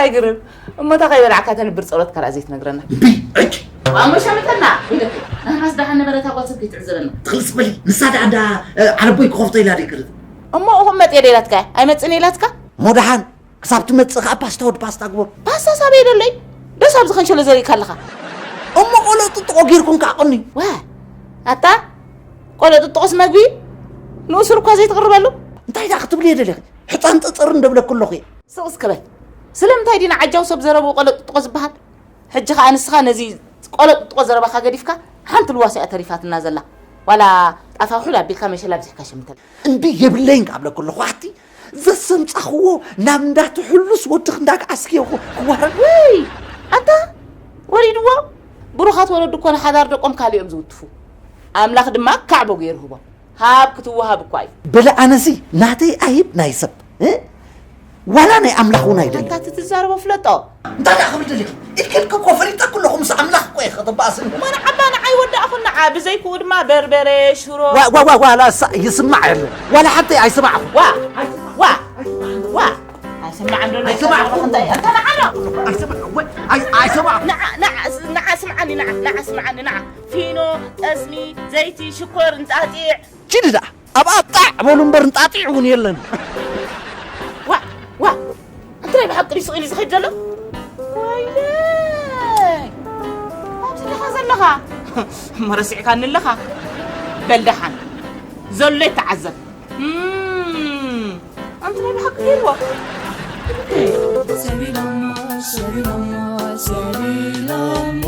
ኣይግርም። እሞ እታ ከይበላዕካ ተንብር ጸሎትካ ደኣ ዘይትነግረና? እምቢ፣ ዕጭ። ኣሞ ሸምተና፣ ኢለኪ። ናህናስ ደሓን ነበረ፣ እታ ጓል ሰብ ከይትዕዘበና። ትኽልስ በሊ፣ ንሳ ደኣ እንዳ፣ እ፣ ዓረቦይ ክኸፍቶ ኢላ ደይክርት። እሞ እኹም መጽየ ደይላትካ፣ ኣይመጽእን ኢላትካ? እሞ ደሓን፣ ክሳብ ትመጽእ ከኣ ፓስታ ወዲ ፓስታ ግበር። ፓስታ ሳበይ ደለይ? ደስ ኣብዚ ከንሸሎ ዘሪእካ ኣለኻ። እሞ ቆሎ ጥጥቆ ጌርኩም ከኣ ቀንዩ። ዋ፣ ኣታ፣ ቆሎ ጥጥቆስ መግቢ? ንኡስ እኳ ዘይትቕርበሉ? እንታይ ደኣ ክትብልዮ ደሊኺ? ሕጻን ጥጥር እንደብለኩ ኣለኹ እየ። ስቕ እስከ በል። ስለምንታይ ድዩ ንዓጃው ሰብ ዘረብኡ ቆሎ ጥጥቆ ዝበሃል? ሕጂ ኸኣ ንስኻ ነዚ ቆሎ ጥጥቆ ዘረባኻ ገዲፍካ ሓንቲ ልዋስ እያ ተሪፋትና ዘላ። ዋላ ጣፍ ኣውሕድ ኣቢልካ መሸላ ኣብዚሕካ ሸምተል። እምቢ የብለይን ክኣብለኩ ኣለኹ። ኣቲ ዘሰምጻኽዎ ናብ እንዳ ትሕሉስ ወድኽ እንዳ ክዓስክዮ ክዋረድ። ውይ! ኣታ ወሪድዎ። ብሩኻት ወለዱ እኮ ንሓዳር ደቆም ካልኦም ዝውትፉ። ኣምላኽ ድማ ካዕቦ ገይሩ ህቦም። ሃብ ክትወሃብ እኳ እዩ። በለ ኣነሲ ናተይ ኣይብ ናይ ሰብ፣ እ? ዋላ ናይ ኣምላኽ እውን ኣይደልን። ኣታ እቲ ትዛረቦ ፍለጦ። እንታይ ደኣ ክብል ደሊኺ? ኢልኪ ኢልኪ እኮ ፈሊጠኩ ኣለኹ፣ ምስ ኣምላኽ እኮ ኢኺ ከተባእስኒ። እሞ ንዓባ ንዓይ ወዳእኹ ንዓ፣ ብዘይክኡ ድማ በርበረ፣ ሽሮ። ዋ፣ ዋ፣ ዋ፣ ዋላ እሳ ይስማዕ የለን። ዋላ ሓንቲ ኣይሰማዕኹ። ዋ፣ ዋ፣ ዋ። ኣይሰማዕን ዶ? ኣይሰማዕኹ። እንታይ? ኣታ ንዓ ዶ? ኣይሰማዕ-፣ ወይ፣ ኣይ-፣ ኣይሰማዕኹ። ንዓ፣ ንዓ፣ ንዓ ስምዓኒ፣ ንዓ፣ ንዓ ስምዓኒ፣ ንዓ። ፊኖ፣ ጠስሚ፣ ዘይቲ፣ ሽኮር፣ እንጣጢዕ። ኪዲ ደኣ፣ ኣብኣ ጣዕ በሉ እምበር እንጣጢዕ እውን የለን። ዋ፣ ዋ፣ እንታይ ብሓቂ ድዩ ስቕ ኢሉ ዝኸይድ ዘሎ? ወይለይ፣ ኣብዚ ዲኻ ዘለኻ? እሞ ረሲዕካኒ ኣለኻ? በል ደሓን፣ ዘሎ ይተዓዘብ። እም፣ ኣንቲ ናይ ብሓቂ ገይርዎ። ሰቢሎሞ፣ ሰቢሎሞ፣ ሰቢሎሞ።